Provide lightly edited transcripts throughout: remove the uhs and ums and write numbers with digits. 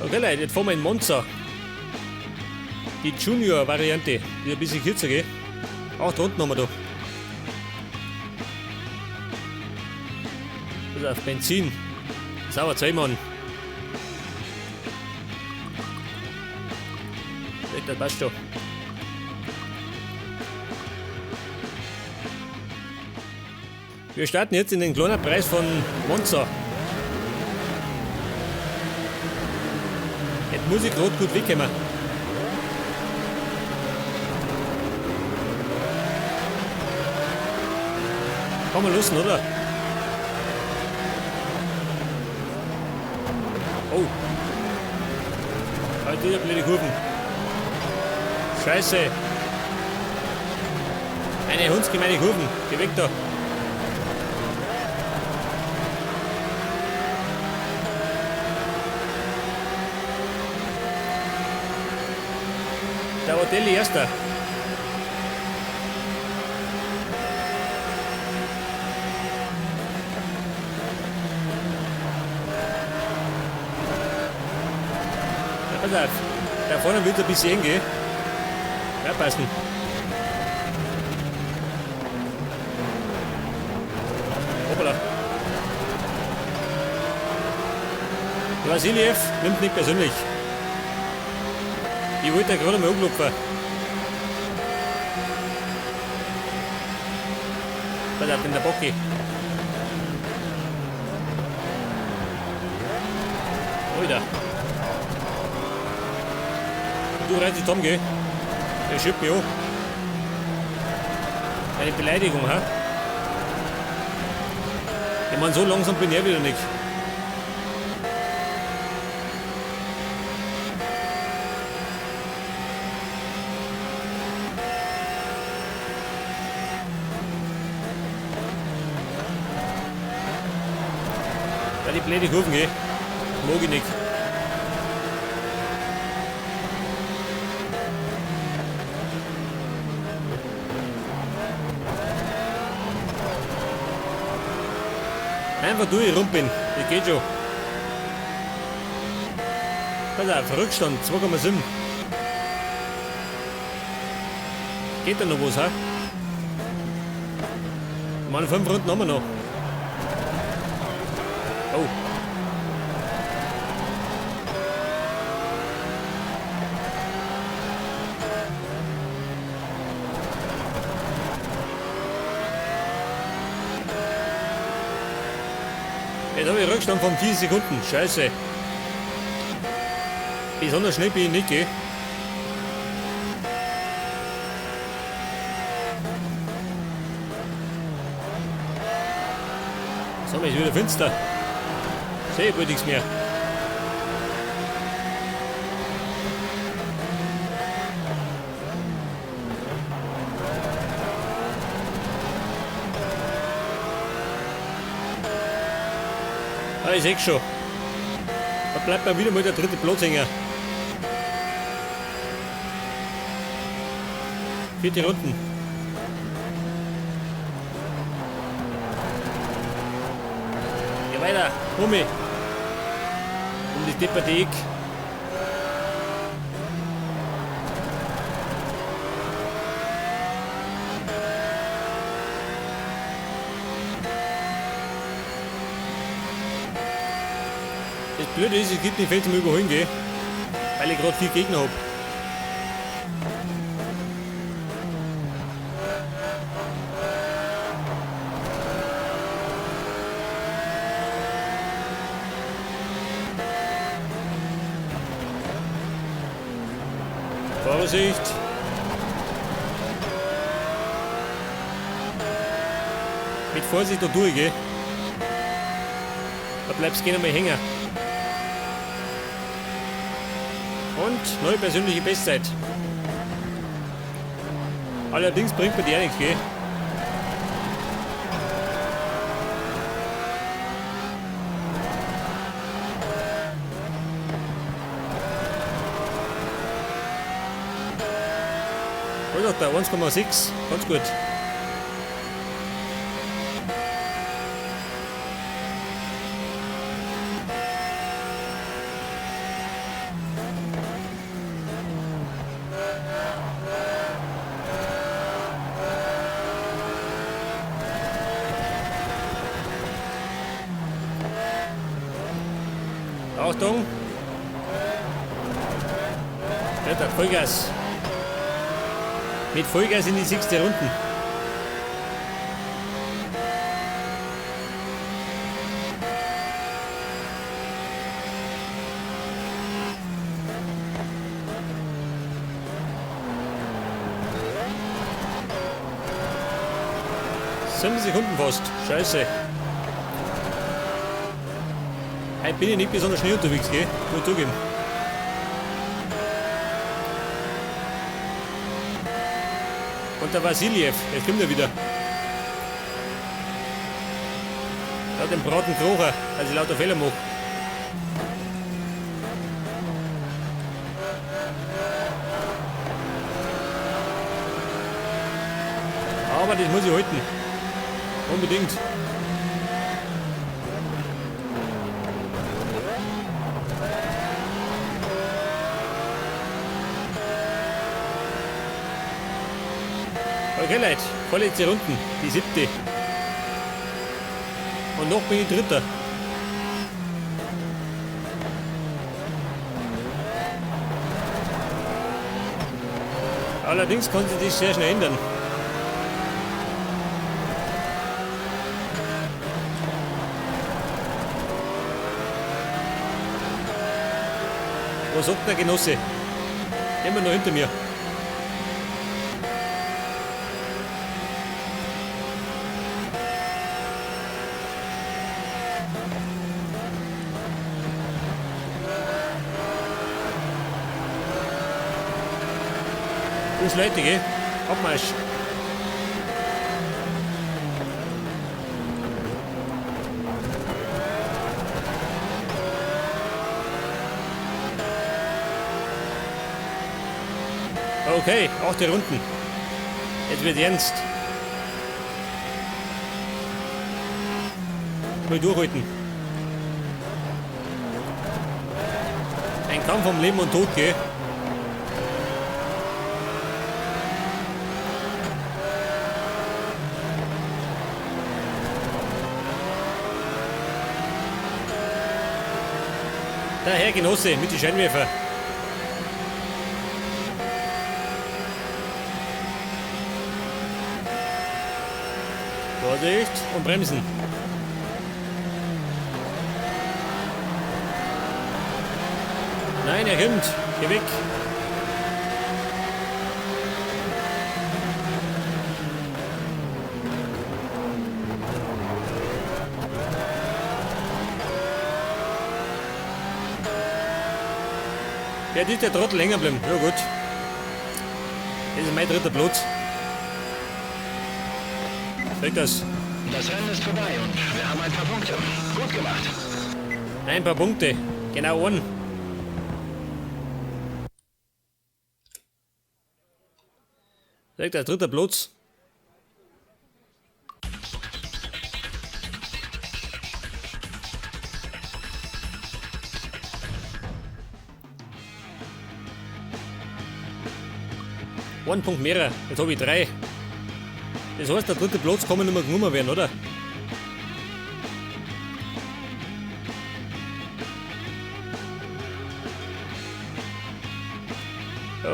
Okay Leute, jetzt fahren wir in Monza. Die Junior-Variante, die ist ein bisschen kürzer, gell? 8 Runden haben wir da. Das ist auf Benzin. Sauber Zeug, Mann. Das passt schon. Wir starten jetzt in den kleinen Preis von Monza. Jetzt muss ich gerade gut wegkommen. Kann man lassen, oder? Oh. Heute wieder blöde Kurven. Scheiße. Eine hundsgemeine Kurven. Geh weg da. Der Hotel Erster. Ja, pass auf. Da vorne wird ein bisschen eng gehen. Ja, passen. Hoppala. Vasiljev nimmt nicht persönlich. Ich wollte ja gerade mal anklopfen. Pass auf, in der Bocke. Alter. Du rennst dich zusammen, gell? Der schiebt mich an. Eine Beleidigung, hä? Ich mein, so langsam bin ich wieder nicht. Ja, die blöde Kurven, gell? Mag ich nicht. Einfach durchrumpeln, das geht schon. Pass auf, Rückstand 2,7. Geht da noch was, hä? Ich meine, 5 Runden haben wir noch. Oh. Jetzt habe ich Rückstand von 4 Sekunden. Scheiße. Besonders schnell bin ich nicht, gell? So, ist wieder finster. Sehe ich wohl nichts mehr. Ah, ich seh schon. Da bleibt mir wieder mal der dritte Platz hängen. 4. Runden. Geh weiter, Hummi. Um die depperte Eck. Das Blöde ist, es gibt nicht viel zum Überholen, gell? Weil ich grad 4 Gegner hab. Vorsicht! Mit Vorsicht da durch, gell? Da bleibst du gerne mal hängen. Und neue persönliche Bestzeit. Allerdings bringt mir die auch nichts, gell? Was hat der? 1,6. Ganz gut. Achtung! Dritter, Vollgas. Mit Vollgas in die 6. Runden. 7 Sekunden fast. Scheiße. Heute bin ich nicht besonders schnell unterwegs, gell? Muss ich zugeben. Und der Vasiljev, jetzt kommt er wieder. Der hat den Braten gekrochen, als ich lauter Fehler mache. Aber das muss ich halten. Unbedingt. Okay, Leute, vorletzte Runden, die 7. Und noch bin ich Dritter. Allerdings kann sich das sehr schnell ändern. Was sagt der Genosse? Immer noch hinter mir. Wo ist Leute, gell? Abmarsch. Okay, 8 Runden. Jetzt wird ernst. Mal durchhalten. Ein Kampf um Leben und Tod, gell? Der Herr Genosse mit den Scheinwerfer. Vorsicht und bremsen. Nein, er kommt. Geh weg. Ja, die ist der Trottel hängen geblieben. Ja gut. Das ist mein dritter Platz. Sag das. Das Rennen ist vorbei und wir haben ein paar Punkte. Gut gemacht. Ein paar Punkte. Genau einen. Sag das, dritter Platz. Ein Punkt mehr, jetzt hab ich 3. Das heißt, der dritte Platz kann nicht mehr genommen werden, oder?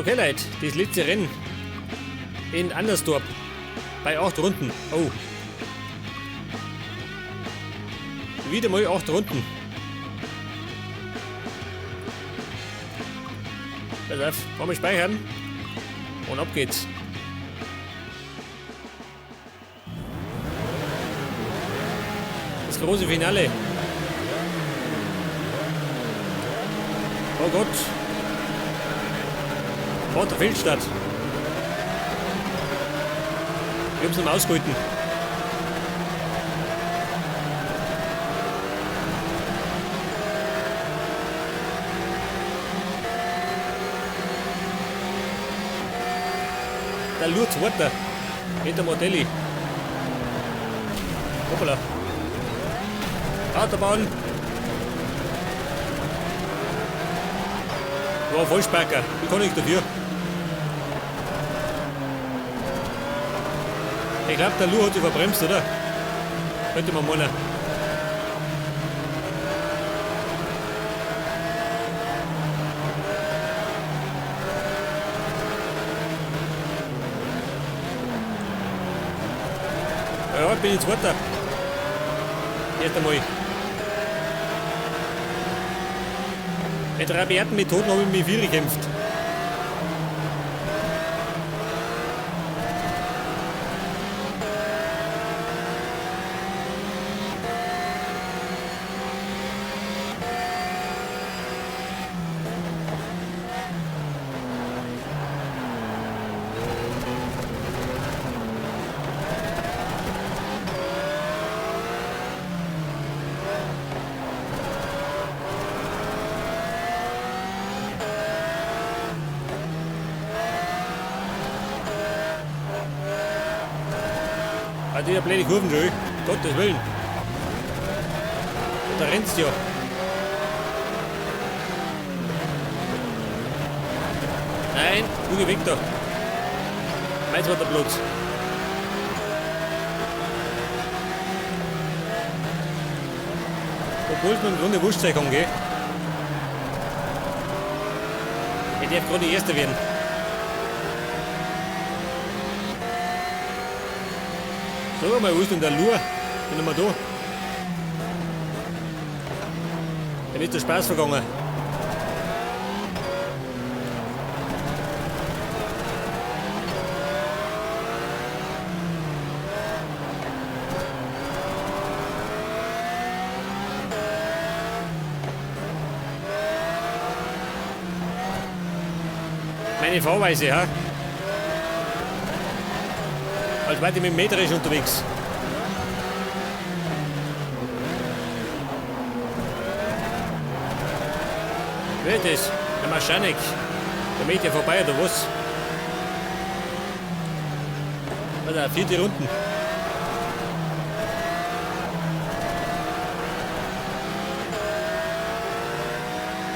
Okay, Leute, das letzte Rennen in Anderstorp bei 8 Runden. Oh. Wieder mal 8 Runden. Pass auf, wollen wir speichern? Und ab geht's. Das große Finale. Oh Gott. Vor der Feldstadt. Ich hab's noch mal ausgehalten. Der Lurz Water mit der Modelli. Hoppala. Autobahn. War Vollsparker. Wie kann ich dafür? Ich glaub, der Lu hat sich verbremst, oder? Könnte man meinen. Bald bin ich Zweiter. Erst einmal. Mit rabiaten Methoden habe ich mich viel gekämpft. Ah, die blöde Kurven schon, Gottes Willen. Da rennst du ja. Nein, du geh weg da. Mein zweiter Platz. Obwohl es mir im Grunde wurscht sein kann, gell? Ich darf gerade Erster werden. Sag mal, wo ist denn der Lur? Bin wir da. Dem ist der Spaß vergangen. Meine Fahrweise, ha? Als war ich mit dem Mähdrescher unterwegs. Wer ist das? Der Maschanek. Der mäht ja vorbei, oder was? Alter, vierte Runden.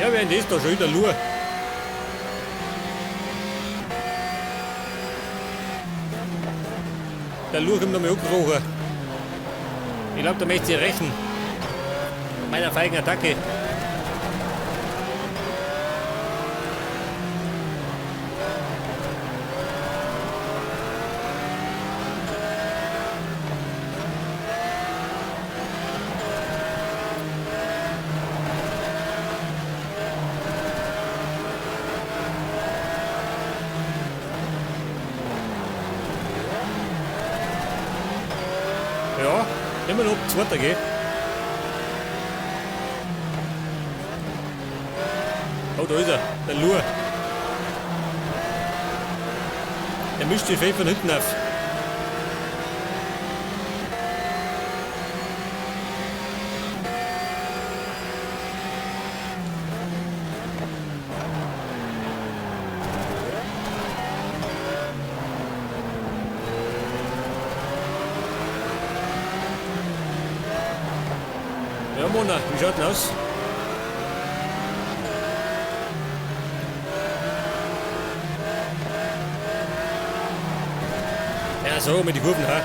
Ja, wer ist das da? Schon wieder Lur. Der Lur kommt nochmal angekrochen. Ich glaube, da möchte ich rächen. Meiner feigen Attacke. Ja, immer noch Zweiter geht. Oh, da ist er, der Lur. Der mischt sich von hinten auf. Ja, Mona, wie schaut denn aus? Ja, so mit den Kurven, ha?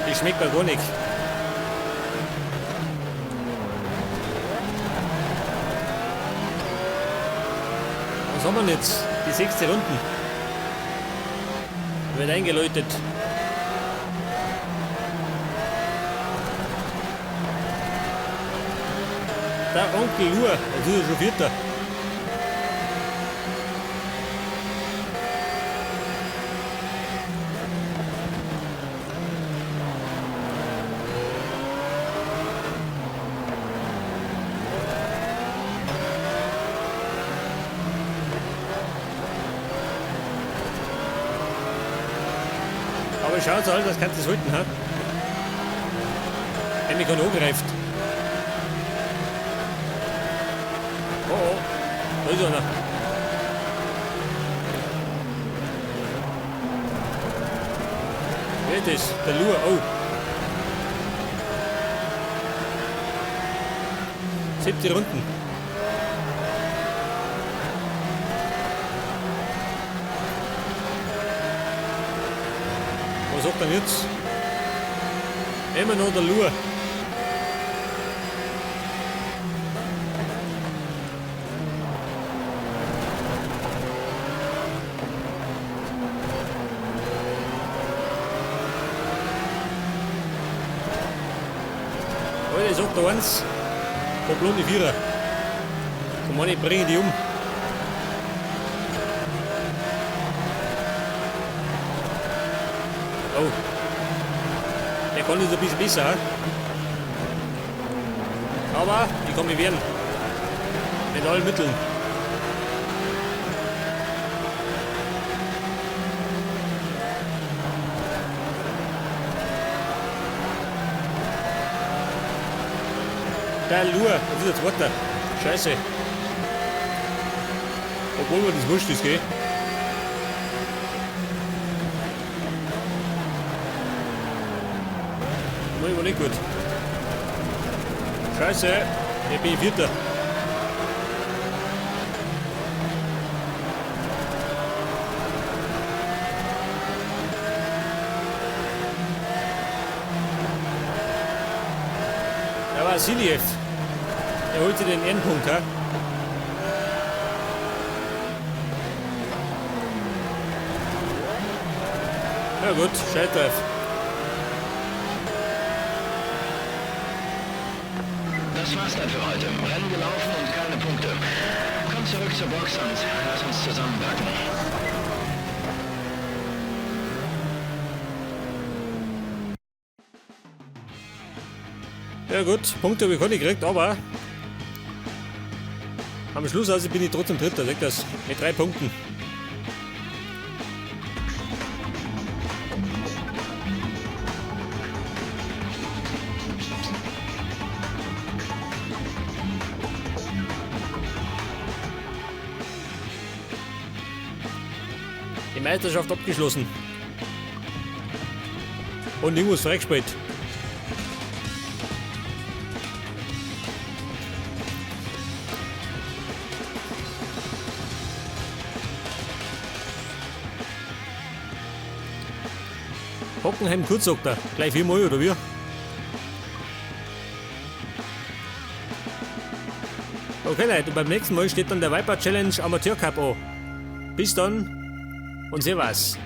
Die schmeckt mir gar nicht. Was haben wir denn jetzt? Die 6. Runden. Wird eingeläutet. Der Onkel Lur, das ist ja schon Vierter. Aber schaut so aus, als kannst du es halten, ha? Wenn mich keiner angreift. Oh, oh, da ist einer. Wer ist das? Der Lur, oh. 70 Runden. Was sagt er jetzt? Immer noch der Lur. sagt der eins, Poblone Vierer. So meine ich, bringe die um. Oh. Der kann es ein bisschen besser. Aber ich kann mich wehren. Mit allen Mitteln. Der Lur, das ist der zweite. Scheiße. Obwohl mir das wurscht ist, gell? War nicht gut. Scheiße, ich bin Vierter. Der Vasiljev. Der holte den Endpunkt, ha? Ja gut, scheiß drauf. Das war's dann für heute. Rennen gelaufen und keine Punkte. Komm zurück zur Box und lass uns zusammenpacken. Ja gut, Punkte habe ich keine gekriegt, aber am Schluss also bin ich trotzdem Dritter, sag das, mit 3 Punkten. Die Meisterschaft abgeschlossen. Und irgendwas freigespielt. Hockenheim kurz, sagt er. Gleich viermal, oder wie? Okay, Leute, und beim nächsten Mal steht dann der Viper Challenge Amateur Cup an. Bis dann und servus.